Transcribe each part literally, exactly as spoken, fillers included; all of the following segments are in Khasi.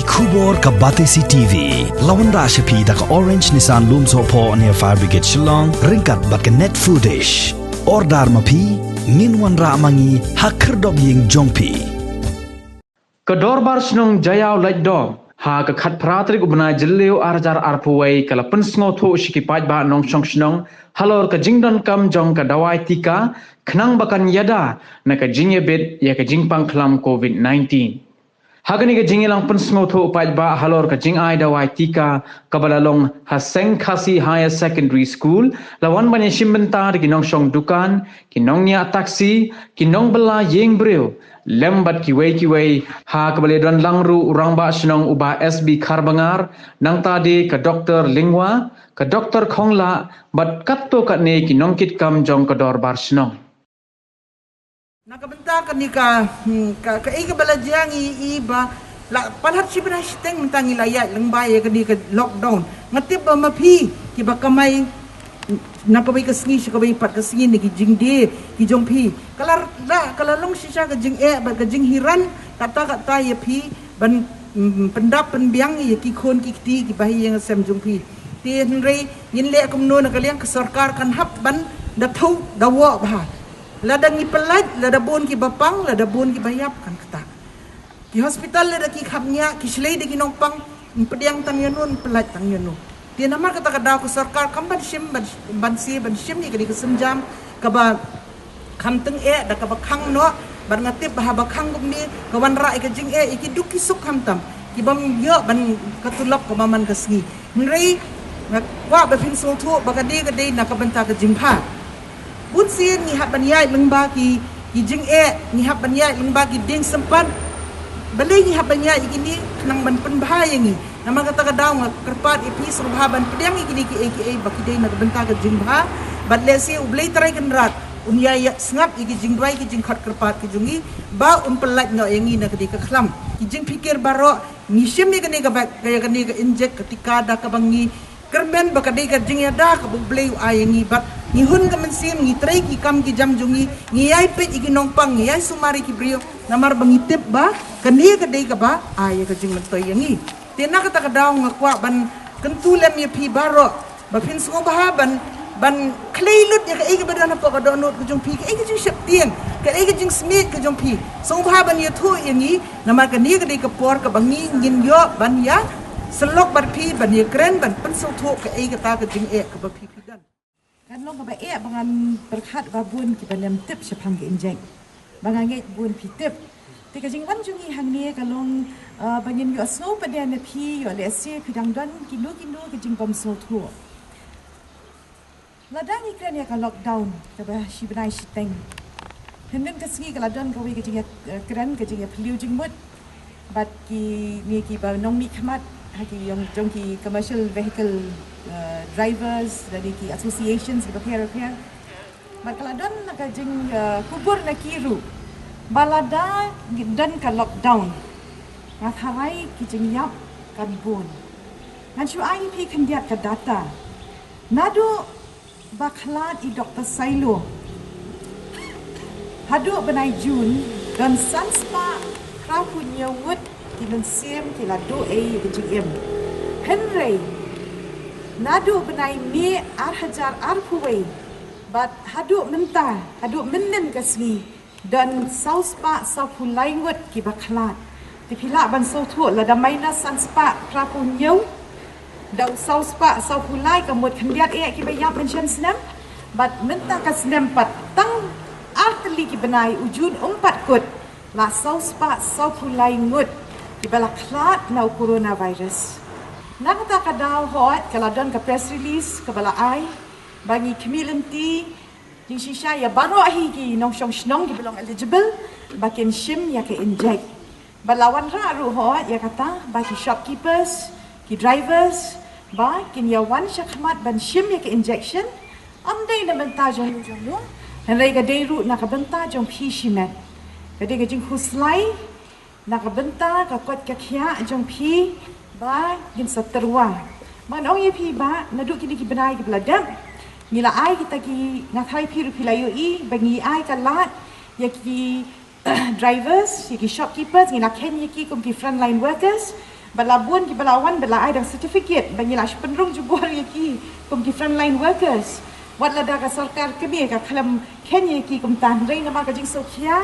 Khubor ka Batesi T V. La wanrah sha phi da ka Orange Nissan Lumsohphoh near Fire Brigade Shillong, ryngkat bad ka Net Foodish. Order ma phi, ngin wanrah ma ngi ha khyrdop ïing jong phi. Ka Dorbar Shnong Jaïaw Laitdom ha ka khatphra tarik u bnai Jylliew arhajar arphew wei ka la pynsngewthuh sha ki paidbah nongshong shnong halor ka jingdonkam jong ka dawai tika khnang ba kan ïada na ka jingïabit ïa ka jingpang khlam covid nineteen. Ha kane ka jingïalang pynsngewthuh paidbah halor ka jingai dawai tika kaba la long ha Seng Khasi Higher Secondary School, la wan ban ïashim bynta da ki nongshong dukan, ki nongñiah taxi, ki nongbylla ïing briew, lem bad kiwei kiwei, ha kaba la don lang ruh u Rangbah Shnong u Bah S B Kharbangar, nangta de ka Doktor Lyngwa, ka Doktor Khonglah, bad katto katne ki nongkitkam jong ka Dorbar Shnong. Na ka bynta kane ka, hmm, ka, kaei kaba la jia ngi i ba la palat shi bnai shiteng mynta ngi la ïaid lyngba ïa kane ka lockdown. Nga tip ba ma phi kiba kamai na kawei ka sngi sha kawei pat ka sngi na ki jingdie ki jong phi, ka la, la, ka la long shisha ka jingeh bad ka jinghiran katta katta ïa phi ban, mm, pyndap pynbiang ïa ki khun ki kti kiba ha ïing ha sem jong phi. Te hynrei ngin leh kumno na ka liang ka sorkar kan hap ban da thew da woh bha. Lada ngi pyllait, lada bun kiba pang, lada bun kiba ïap, kan kata. Ki hospital lada ki kham ñiah, ki shlei da ki nongpang, yn pdiang tang ïano, yn pyllait tang ïano. Te namar kata ka daw ka sorkar kam ban shim, ban, ban sie, ban shim ïa kane ka sienjam kaba kham tyngeh da kaba khang noh, bad nga tip ba haba khang kumne ka wanrah ïa ka jingeh ïa ki duk ki suk khamtam, ki bym ïoh ban ka tulop kaba man ka sngi. Hynrei nga kwah ba phin sngewthuh ba ka dei ka dei na ka bynta ka jingbha. Bun sien ngi hap ban ïaid lyngba ki, ki jingeh, ngi hap ban ïaid lyngba ki dieng sympat. Balei ngi hap ban ïaid ïa kine? Khnang ban pynbha ïa ngi. Namar kata ka daw nga kyrpad ïa phi sngewbha ban pdiang ïa kine kiei kiei ba ki dei na ka bynta ka jingbha. Bad lehse U Blei Trai Kynrad un ïai sngap ïa ki jingduwai ki jingkhot kyrpad ki jong ngi ba un pyllait noh ïa ngi na kane ka khlam. Ki jingpyrkhat baroh ngi shim ïa kane ka vak-, ïa kane ka injek ka tika da kaba ngi kyrmen ba ka dei ka jingïada kaba U Blei u ai ïa ngi bad ngi hun ka mynsiem, ngi trei ki kam ki jam jong ngi, ngi ïai peit ïa ki nongpang, ngi ïai sumar ïa ki briew namar ba ngi tip ba kane ka dei kaba ai ïa ka jingmyntoi ïa ngi. Te na kata ka daw nga kwah ban kyntu lem ïa phi baroh ba phin sngewbha ban, ban khlei lut ïa kaei kaba don hapoh ka dohnud ka jong phi, kaei ka jingsheptieng, kaei ka jingsmit ka jong phi. Sngewbha ban ïathuh ïa ngi namar kane ka dei ka por kaba ngi ngin ïoh ban ïa syllok bad phi, ban ïakren, ban pynsngewthuh kaei kata ka jingeh kaba phi phi don. Kan long kaba eh ba ngan pyrkhat ba bun kiba nym tip shaphang ka injek. Ba nga ngeit bun phi tip. Te ka jingwan jong ngi hangne ka long, ah, ba ngin ïohsngew pat de na phi, ïoh lehse phi dang don kino kino ka jingbymsngewthuh. Lada ngi kren ïa ka lockdown kaba shi bnai shiteng, hynnin ka sngi ka la don kawei ka jingïa, eh, kren, ka jingïaphylliew jingmut bad kine kiba nongmihkhmat ha ki ïong jong ki commercial vehicle, eh, drivers, lane ki associations kiba pher bapher. Bad ka la don na ka jing, eh, kubur na ki ruh ba lada don ka lockdown, nga tharai ki jingïap kan bun. Ngan shu ai ïa phi khyndiat ka data. Naduh ba khlad i Doktor Sailo haduh bnai Jun, don san spah phra phew hynñiew ngut ki mynsiem ki la duh ei ïa ka jingim. Hynrei naduh bnai May ar hajar arphew wei bad haduh mynta, haduh mynnin ka sngi, don saw spah saw phew lai ngut kiba khlad. Te phi lah ban sngewthuh, lada minus san spah phra phew hynñiew da u saw spah saw phew lai, ka mut khyndiat eh kiba ïap mynshem snem. Bad mynta ka snem pat tang ar tylli ki bnai, u Jun um pat kut, la saw spah saw phew lai ngut kiba la khlad na u coronavirus. Na kata ka daw hooid ka la don ka press release kaba la ai ba ngi khmih lynti jingshisha ïa baroh hi ki nongshong shnong kiba long eligible ba kin shim ïa ka injek. Bad la wanrah ruh hooid ïa kata ba ki shopkeepers, ki drivers ba kin ïa wan shakhmat ban shim ïa ka injection. Ym dei na bynta jong u jong u, hynrei ka dei ruh na ka bynta jong phi shimet. Ka dei ka jingkhuslai na ka bynta ka koit ka khiah jong phi ba ngin sa tyrwa. Ban ong ïa phi ba naduh kine ki bnai kiba la dep ngi la ai kita ki, nga tharai phi ruh phi la ïohi ba ngi ai ka lad ïa ki drivers, ïa ki shopkeepers, ngi la kheiñ ïa ki kum ki frontline workers. Ba la bun kiba la wan ba la ai da ka certificate ba ngi la shu pynrung jubor ïa ki kum ki frontline workers. Wat lada ka sorkar kmie ka khlem kheiñ ïa ki kumta, hynrei namar ka jingsngewkhia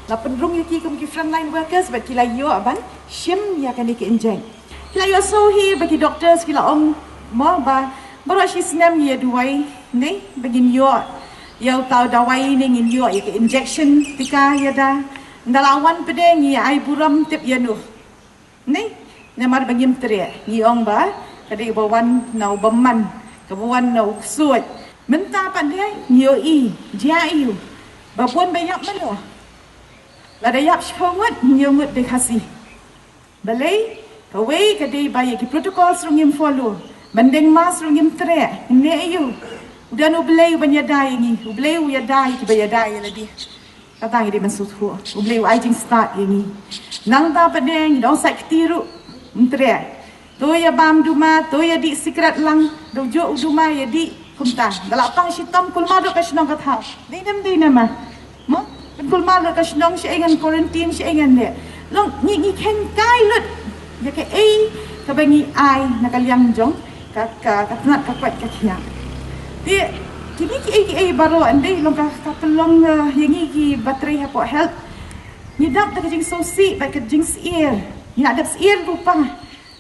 la pynrung ïa ki kum ki frontline workers bad ki la ïoh ban shim ïa kane ka injek. Ki la ïohsngew hi ba ki doctors ki la ong mo ba baroh shi snem ngi ïa duwai ne ba ngin ïoh ïa uta u dawai ne ngin ïoh ïa ka injection tika ïa da. Nda la wan pdeng ngi ai burom tip ïa nu. Ne, namar ba ngim treh, ngi ong ba ka dei ba wan na u bymman, kaba wan na u ksuid. Mynta pat de ngi ïohi, jia ïa u ba bun ba ïap mano. Lada ïap shiphew ngut, hynñiew ngut dei Khasi. Balei? Kawei ka dei ba ïa ki protocols ruh ngim follow. Ban deng mask ruh ngim treh, ne ïa u. U don U Blei uban ïada ïa ngi, U Blei u ïada ïa kiba ïada ïa lade. Kata ngi dei ban sngewthuh. U Blei u ai jingstad ïa ngi. Nangta pat de ngi dang sait kti ruh ym treh. To ïa bam duma, to ïa dih sikret lang, dang juh u duma ïa dih kumta. Da la pang shitom kulmar ruh ka shnong ka thaw. Dei ne ym dei ne ma. Mo? Pynkulmar lut ka shnong, shaei ngan quarantine, shaei ngan leh. Long ngi, ngi kheiñ kai lut ïa kaei kaba ngi ai na ka liang jong ka, ka, ka tnat ka koit ka khiah. Te kine kiei kiei baroh ym dei long ka, ka pynlong, eh, ïa ngi kiba trei hapoh health. Ngi dap da ka jingsngewsih bad ka jingsyier. Ngi la dep syier ruh pa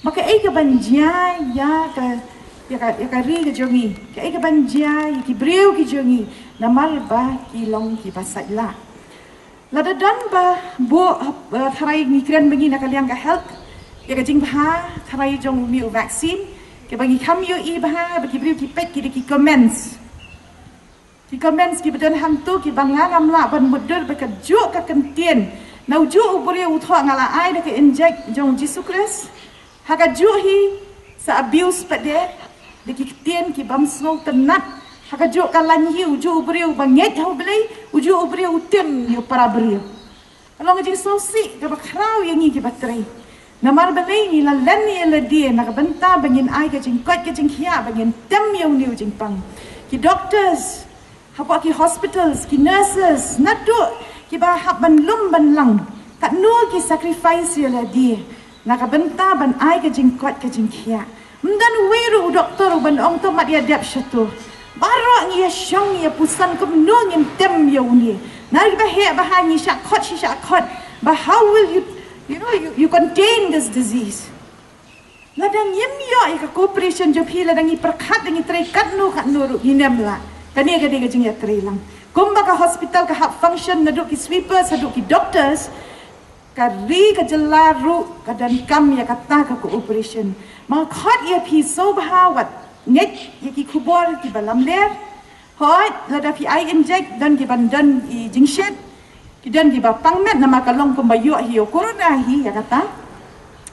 ba kaei kaban jia ïa ka, ïa ka, ïa ka ri ka jong ngi, kaei kaban jia ïa ki briew ki jong ngi, namar ba ki long kiba sait lah. Lada don ba buh, eh, tharai ngi kren ba ngi na ka liang ka health ïa ka jingbha tharai jong une u vaccine, kiba ngi kham ïohi bha ba ki briew ki peit ki dei ki comments. Ki comments kiba don hangto kiba nga ngam lah ban mutdur ba kajuh ka kyntien. Na ujuh u briew u thoh nga la ai da ka injek jong u Jisu Khrist. Ha kajuh hi sa abuse pat de da ki ktien ki bym sngewtynnat. Ha kajuh ka lain hi ujuh u briew ba ngeit ha U Blei, ujuh u briew u tim ïa u para briew. Ka long ka jingsngewsih kaba khraw ïa ngi kiba trei. Namar balei ngi la len ïa lade na ka bynta ba ngin ai ka jingkoit ka jingkhiah ba ngin tem ïa une u jingpang. Ki doctors hapoh ki hospitals, ki nurses, naduh kiba hap ban lum ban lang, katno ki sacrifice ïa lade na ka bynta ban ai ka jingkoit ka jingkhiah. Ym don uwei ruh u doktor uban ong to mat ïa dep shato. Baroh ngi ïa shong ïa puson kumno ngin tem ïa une. Na kiba heh ba ha ngi shah khot shi shah khot. But how will you, you know, you, you contain this disease? Lada ngim ïoh ïa ka cooperation jong phi, lada ngi pyrkhat da ngi trei katno katno ruh ngin ym lah. Kane ka dei ka jingïatreilang. Kumba ka hospital ka hap function naduh ki sweepers haduh ki doctors, ka ri ka jylla ruh ka donkam ïa kata ka cooperation. Ma nga khot ïa phi sngewbha wat ngeit ïa ki khubor kiba lamler. Hooid, lada phi ai injek don kiban don i jingshit. Ki don kiba pang met namar ka long kumba ïoh hi ïa u corona hi ïa kata.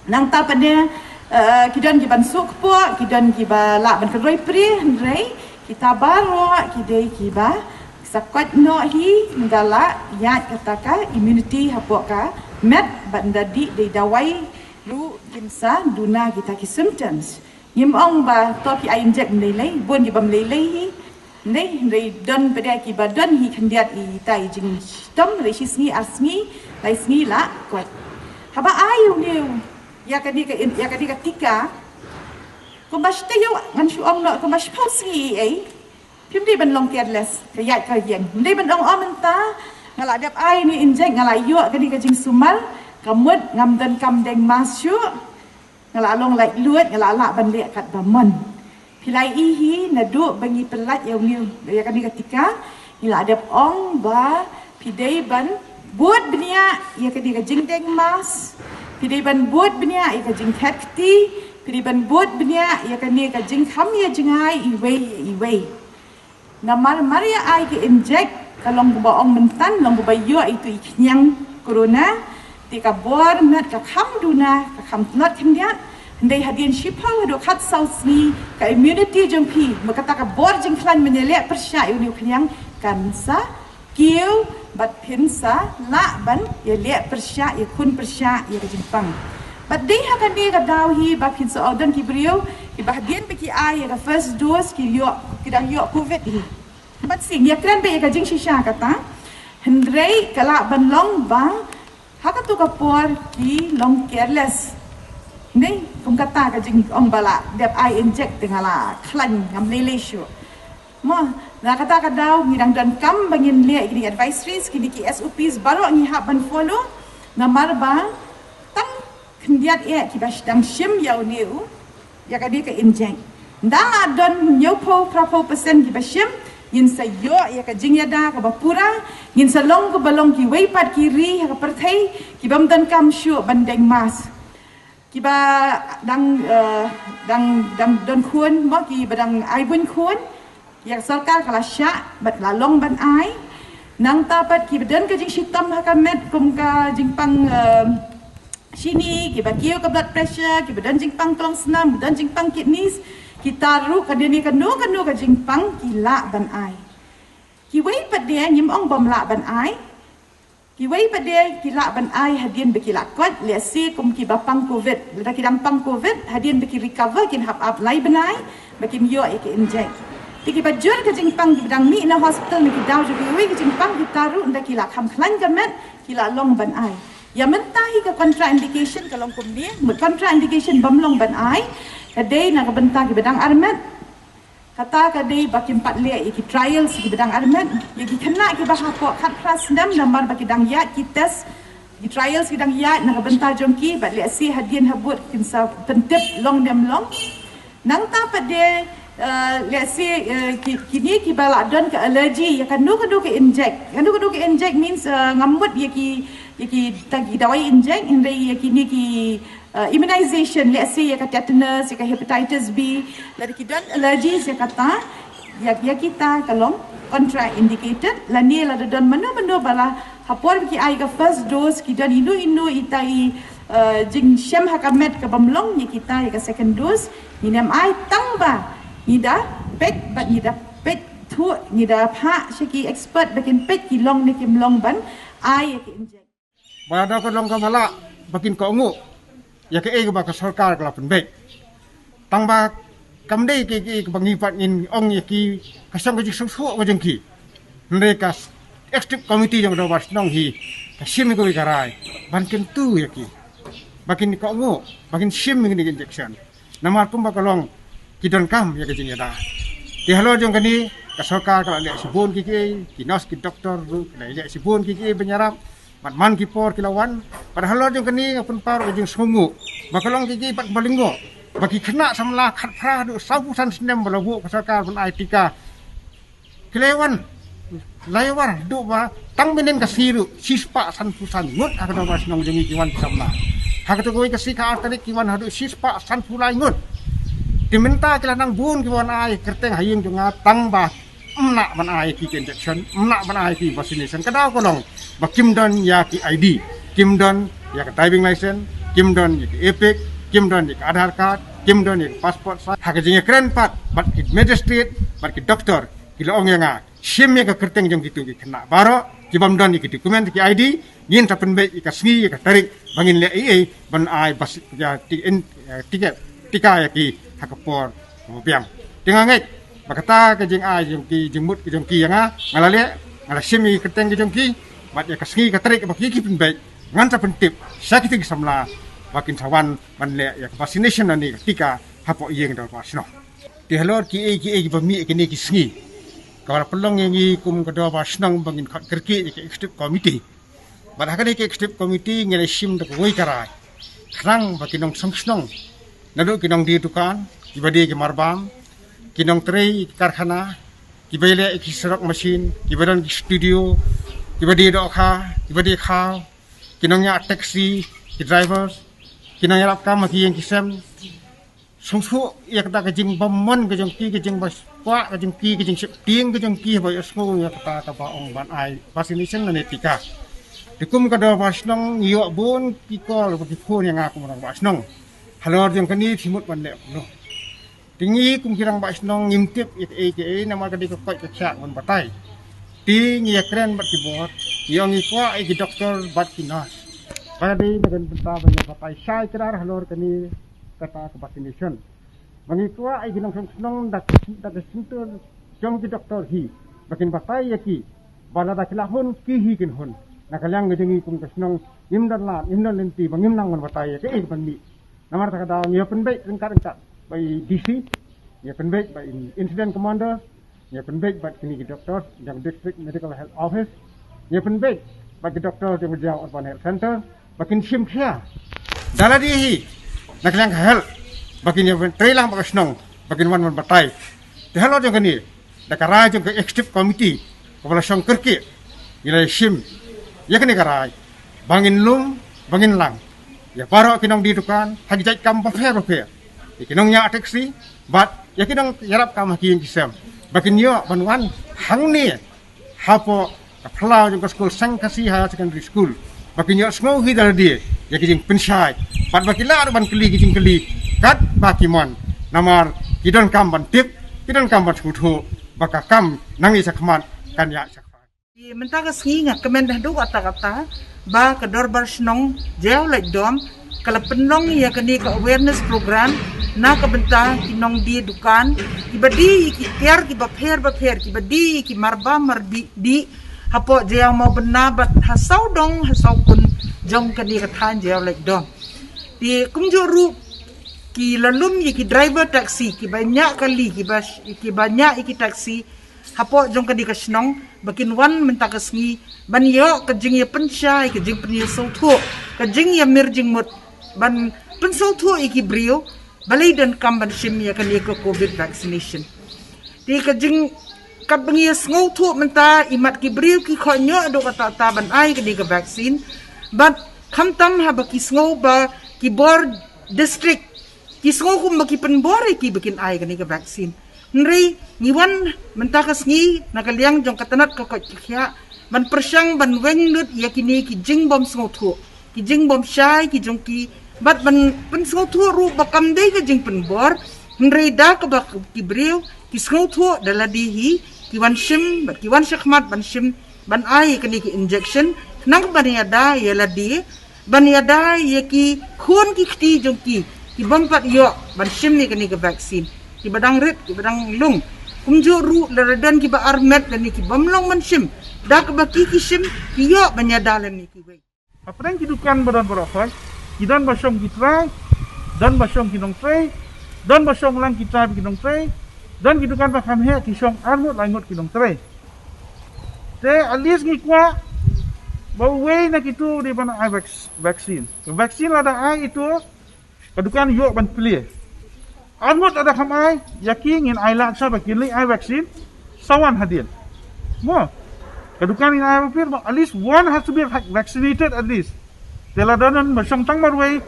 Nangta pat de, eh, ki don kiban suk pok, ki don kiba lah ban kynroi pri, hynrei kita baroh ki dei kiba sa koit noh hi, ynda lah ïaid kata ka immunity hapoh ka met bad ynda dih da i dawai ruh kin sa duna kita ki symptoms. Ngim ong ba to phi ai injek ym lei lei, bun kiba ym lei lei hi. Hynrei, hynrei don pat de kiba don hi khyndiat ita i jingshitom, hynrei shi sngi ar sngi, lai sngi la koit. Haba ai une ïa kane ka in-, ïa kane ka tika. Kumba shi taïew ngan shu ong noh, kumba shiphew sngi ei ei. Phim dei ban long careless, ka ïaid ka ïeng. Ym dei ban ong, oh mynta nga la dep ai ne injek, nga la ïoh kane ka jingsumar, ka mut ngam donkam deng mask shuh. Nga la long laitluid, nga la lah ban leh katba mon. Phi la ïohi hi naduh ba ngi pyllait ïa une, ïa kane ka tika, ngi la dep ong ba phi dei ban bud bniah ïa kane ka jingdeng mask, phi dei ban bud bniah ïa ka jingkhet kti, phi dei ban bud bniah ïa kane ka jingkham ïa jngai iwei ïa iwei. Namar mar ïa ai ka injek ka long kumba ong mynta, long kumba ïoh itu i khñiang corona. Te ka bor met ka kham duna, ka kham tlot khyndiat. Hynrei hadien shiphew haduh khatsaw sngi ka immunity jong phi, ma kata ka bor jingkhlaiñ ban ïaleh pyrshah ïa une u khñiang kan sa kiew bad phin sa lah ban ïaleh pyrshah, ïakhun pyrshah ïa ka jingpang. Bad dei ha kane ka daw hi ba phin sa ong don ki briew kiba hadien ba ki ai ïa ka first dose ki ïoh, ki dang ïoh covid hi. Bad shisha ïa kren ba ïa ka jingshisha kata. Hynrei ka lah ban long ba ha kato ka por ki long careless. Dei kum kata ka jingong ba la dep ai inject te nga la khlaiñ, ngam lei lei shuh. Mo, na kata ka daw ngi dang donkam ba ngin leh kine ki advisories, kine ki S O Ps baroh ngi hap ban follow. Namar ba tang khyndiat eh kiba dang shim ïa une u, ïa kane ka inject. Ynda la don hynñiewphew phra phew percent kiba shim, ngin sa ïoh ïa ka jingïada kaba pura, ngin sa long kaba long kiwei pat ki ri ha ka pyrthei kibym donkam shuh ban deng mask. Kiba dang, eh, dang, dang don khun, mo, kiba dang ai buiñ khun, ïa ka sorkar ka la shah bad la long ban ai. Nangta pat kiba don ka jingshitom ha ka met kum ka jingpang, eh, shini, kiba kiew ka blood pressure, kiba don jingpang klongsnam, don jingpang kidneys, kita ruh ka don kano kano ka jingpang ki lah ban ai. Kiwei pat de ngim ong bym lah ban ai. Kiwei pat de ki lah ban ai hadien ba ki la koit, lehse kum kiba pang covid. Lada ki dang pang covid, hadien ba ki recover kin hap ap lai bnai ba kin ïoh ïa ki inject. Te kiba jur ka jingpang kiba dang mih na hospital na ki daw jong kiwei ka jingpang, kita ruh ynda ki la kham khlaiñ ka met ki la long ban ai. Ïa mynta hi ka contraindication ka long kumne, mut contraindication bym long ban ai ka dei na ka bynta kiba dang armet. Kata ka dei ba kim pat leh ïa ki trials kiba dang armet, ïa ki khynnah kiba hapoh khatphra snem namar ba ki dang ïaid ki test, ki trials ki dang ïaid na ka bynta jong ki, bad lehse hadien habud kin sa pyntip long ne ym long. Nangta pat de, eh, lehse, eh, ki, kine kiba la don ka allergy ïa kano kano ka inject. Kano kano ka inject means, eh, ngam mut ïa ki, ïa kita ki dawai inject, hynrei ïa kine ki, eh, immunization, lehse ïa ka tetanus, ïa ka hepatitis B, lada ki don allergies ïa kata, ïa, ïa kita ka long contraindicated, lane lada don mano mano ba la, ha por ba ki ai ka first dose ki don ino ino ita i, eh, jingshem ha ka met kabym long, ïa kita ïa ka second dose ngin ym ai, tang ba ngi da peit bad ngi da peit thuh, ngi da phah sha ki expert ba kin peit ki long ne kim long ban ai ïa ki inject. Ba da ka long kaba lah ba kin kohnguh ïa kaei kaba ka sorkar ka la pynbeit. Tang ba kam dei kaei kaei kaba ngi pat ngin ong ïa ki, ka shong ka jingsngewsuk ka jong ki. Hynrei ka executive committee jong ka dorbar shnong hi ka shim ïa kawei ka rai ban kyntu ïa ki ba kin kohnguh, ba kin shim ïa kine ki injection. Namar kumba ka long ki donkam ïa ka jingïada. Te halor jong kane ka sorkar ka la leh shibun kiei kiei, ki nurse ki doktor ruh ki la leh shibun kiei kiei ban ïarap. Bad man ki por ki la wan, bad halor jong kane nga pynpaw ruh ka jingsngewnguh ba ka long kiei kiei pat ba lyngngoh ba ki khynnah samla khatphra haduh sawphew san snem ba la buh ka sorkar ban ai tika, ki la wan, la wan haduh ba tang mynhynnin ka sngi ruh shispah sanphew san ngut ha ka dorbar shnong jong ngi ki wan ki samla. Ha kata kawei ka sngi ka ar tarik ki wan haduh shispah sanphew lai ngut. Te mynta ki la nang bun ki wan ai kyrteng ha ïing jong nga, tang ba ym lah ban ai ki injection, ym lah ban ai ki vaccination. Ka daw ka long ba kim don ïa ki I D, kim don ïa ka driving license, kim don ïa ki EPIC, kim don ïa ka Aadhaar card, kim don ïa ka passport size. Ha ka jingïakren pat bad ki magistrate bad ki doktor, ki la ong ïa nga, shim ïa ka kyrteng jong kito ki khynnah baroh kibym don ïa ki document, ki I D, ngin sa pynbeit ïa ka sngi ïa ka tarik ba ngin leh ei ei ban ai bas ïa ti-, in, ïa tiket, tika ïa ki ha ka por kaba biang. Te nga ngeit ba kata ka jingai jong ki, jingmut ka jong ki ïa nga, nga la leh, nga la shim ïa ki kyrteng ka jong ki, bad ïa ka sngi ka tarik ba ki, ki pynbeit, ngan sa pyntip sha kito ki samla ba kin sa wan ban leh ïa ka vaccination lane ka tika hapoh ïing dorbar shnong. Te halor kiei kiei kiba mih ïa kine ki sngi, ka la pynlong ïa ngi kum ka dorbar shnong ba ngin khot kyrkieh ïa ka executive committee. Bad ha kane ka executive committee ngi la shim da kawei ka rai khnang ba ki nongshongshnong, naduh ki nongdie dukan, kiba die ki marbam, ki nongtrei ki karkhana, kiba ïaleh ïa ki xerox machine, kiba don ki studio, kiba die dohkha, kiba die khaw, ki nongñiah taxi, ki drivers, ki nongïarap kam ha ki ïing ki sem, sngewsuk ïa kata ka jingbymman ka jong ki, ka jingkwah ka jong ki, ka jingsheptieng ka jong ki, ba ïohsngew ïa kata kaba ong ban ai vaccination lane tika. Te kum ka dorbar shnong ngi ïoh bun ki call ba ki phone ïa nga kum rangbah shnong halor jong kane, te mut ban leh kumno. Te ngi kum ki rangbah shnong ngim tip ïa kaei kaei namar ka dei ka koit ka khiah ban batai. Te ngi ïakren bad ki bor, ngi ong ngi kwah ïa ki doktor bad ki nurse ba dei na ka bynta ban ïa batai shai kdar halor kane, kata ka vaccination. Ba ngi kwah ïa ki nongshong shnong da, da ka shyntur jong ki doktor hi ba kin batai ïa ki, ba lada ki la hun ki hi kin hun. Na ka liang ka jong ngi kum ka shnong ngim don lad, ngim don lynti ba ngim nang ban batai ïa kaei ban mih. Namar kata ka daw ngi ïa pynbeit ryngkat ryngkat bad i D C, ngi ïa pynbeit bad i incident commander, ngi ïa pynbeit bad kine ki doktor jong District Medical Health Office, ngi ïa pynbeit bad ki doktor jong Jaïaw Urban Health Center ba kin shim khia da lade hi na ka liang ka health, ba kin ïa trei lang bad ka shnong, ba kin wan ban batai. Te halor jong kane, da ka rai jong ka executive committee kaba la shong kyrkieh, ngi la shim ïa kane ka rai ba ngin lum, ba ngin lang ïa baroh ki nongdie dukan ha ki jait kam bapher bapher, ïa ki nongñiah taxi bad ïa ki nongïarap kam ha ki ïing ki sem, ba kin ïoh ban wan hangne hapoh ka phyllaw jong ka skul Seng Khasi Higher Secondary School, ba kin ïoh sngew hi da lade ïa ki jingpynshai bad ba ki lah ruh ban kylli ki jingkylli katba ki mon. Namar ki donkam ban tip, ki donkam ban sngewthuh ba ka kam nangne shakhmat kan ïaid shakhmat. Mynta ka sngi nga kmen haduh katta katta ba ka Dorbar Shnong Jaïaw Laitdom ka la pynlong ïa kane ka awareness program na ka bynta ki nongdie dukan kiba die ïa ki tiar kiba pher bapher, kiba die ïa ki marba mardih hapoh Jaïaw Mawbynna bad ha sawdong ha sawkun jong kane ka thaiñ Jaïaw Laitdom. Te kumjuh ruh ki la lum ïa ki driver taxi kiba ñiah kali, kiba, kiba ñiah ïa ki taxi hapoh jong kane ka shnong ba kin wan mynta ka sngi ban ïoh ka jingïapynshai, ka jingpynïasngewthuh, ka jingïamir jingmut ban pynsngewthuh ïa ki briew balei donkam ban shim ïa kane ka covid vaccination. Te ka jing, katba ngi ïasngewthuh mynta, imat ki briew ki khohñioh haduh katta katta ban ai kane ka vaccine. Bad khamtam haba ki sngew ba ki bor district ki sngew kumba ki pynbor ïa ki ba kin ai kane ka vaccine. Hynrei ngi wan mynta ka sngi na ka liang jong ka tnat ka koit ka khiah ban pyrshang ban weng lut ïa kine ki jingbym sngewthuh, ki jingbym shai ki jong ki, bad ban pynsngewthuh ruh ba kam dei ka jingpynbor. Hynrei da kaba ki briew ki sngewthuh da lade hi, ki wan shim bad ki wan shakhmat ban shim, ban ai kane ki injection, khnang ban ïada ïa lade, ban ïada ïa ki khun ki kti jong ki, ki bym pat ïoh ban shim ïa kane ka vaccine, kiba dang rit, kiba dang lung. Kumjuh ruh lada don kiba armet lane ki bym long ban shim, da kaba ki ki shim, ki ïoh ban ïada lane kiwei. Hapdeng ki dukan ba don baroh khoit, ki don ba shong ki trai, don ba shong ki nongtrei, don ba shong lang ki trai bad ki nongtrei, don ki dukan ba kham heh ki shong arngut laingut ki nongtrei. Te at least ngi kwah ba uwei na kitu u dei ban ai vac-, vaccine. Ka vaccine lada ai itu, ka dukan ïoh ban plie. Arngut lada kham ai, ïa ki ngin ai lad shuh ba kin leit ai vaccine sa wan hadien. Mo, ka dukan ngin ai ba plie, at least one has to be vac-, vaccinated at least. Te lada don ba shong tang marwei,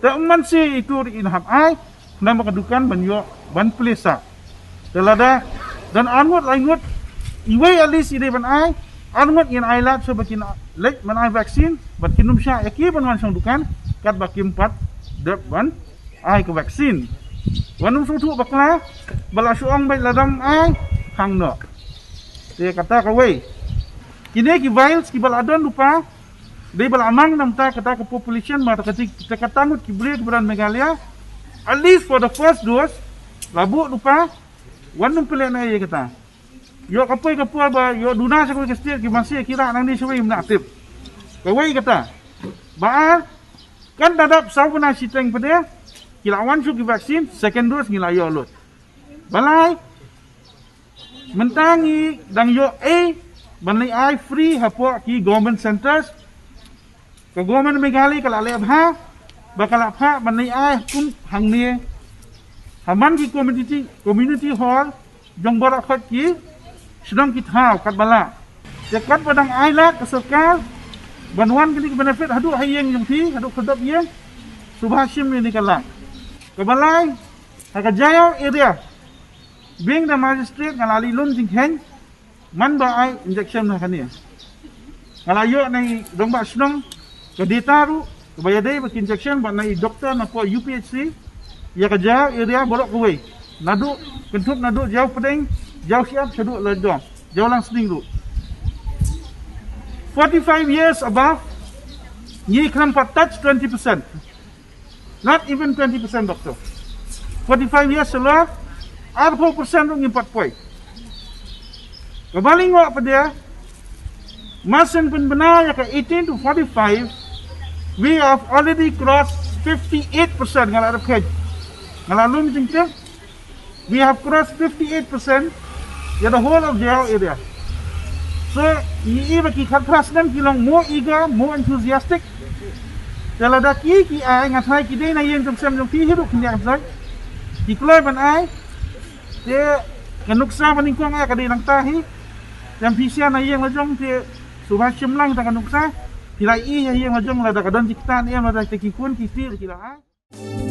te ym man shi itu ruh in hap ai, namar ka dukan ban ïoh ban plie sah. Te lada don arngut laingut, iwei at least i dei ban ai, arngut ngin ai lad shuh ba kin leit ban ai vaccine, bad kin ym shah ïa ki ban wan shong dukan katba kim pat dep ban ai ka vaccine. Wat nym sngewthuh bakla ba la shu ong beit lada ym ai, khang noh. Te kata kawei. Kine ki vials kiba la don lypa, dei ba la mang na bynta kata ka population, ma kata ka ti-, kata ka ngut ki briew kiba don Meghalaya, at least for the first dose, la buh lypa, wat nym pynlehnohei ïa kata. Ïoh ka poi ka por ba ïoh duna sha kawei ka state, ki banse ki rah nangne shawei ym nang tip. Kawei kata. Ba ar, kan da dap saw bnai shiteng pat de, ki la wan shuh ki vaccine, second dose ngi la ïoh lut. Ba lai, mynta ngi dang ïoh ei ban leit ai free hapoh ki government centres. Ka government Meghalaya ka la leh bha ba ka la phah ban leit ai kum hangne ha man ki community, community hall jong baroh khoit ki shnong ki thaw katba lah. Te katba dang ai lad ka sorkar ban wan kane ka benefit haduh ha ïing jong phi, haduh khyrdop ïing, sngewbha shim ïa kane ka lad. Kaba lai, ha ka Jaïaw area, being the magistrate nga la leit lum jingkheiñ man ba ai injection na kane. Nga la ïoh na i rangbah shnong ka data ruh kaba ïadei bad ki injection bad na i doktor na poh U P H C ïa ka Jaïaw area baroh kawei. Naduh, kynthup naduh Jaïaw Pdeng, Jaïaw Shyiap shaduh Laitdom, Jaïaw Langsning ruh. Forty-five years above, ngi khlem pat touch twenty percent. Not even twenty percent, doctor. Forty-five years shalor, arphew percent ruh ngim pat poi. Kaba lyngngoh pat de, mar shen pynbna ïa ka eighteen to forty-five, we have already crossed fifty-eight percent nga la rep page. Nga la lum jingtip. We have crossed fifty-eight percent in the whole of Jaiaw area. So, i i ba ki khatphra snem ki long more eager, more enthusiastic. Te lada ki ki ai nga thai ki dei na ïing jong sem jong phi hi ruh khyndiat jong. Ki kloi ban ai. Te ka nuksa ba nyngkong ai ka dei nangta hi. Te phi sha na ïing la jong te shu ba shim lang ta ka nuksa. Phi la i ha ïing la jong lada ka don jingkittan em lada te ki khun ki kti ki la ai.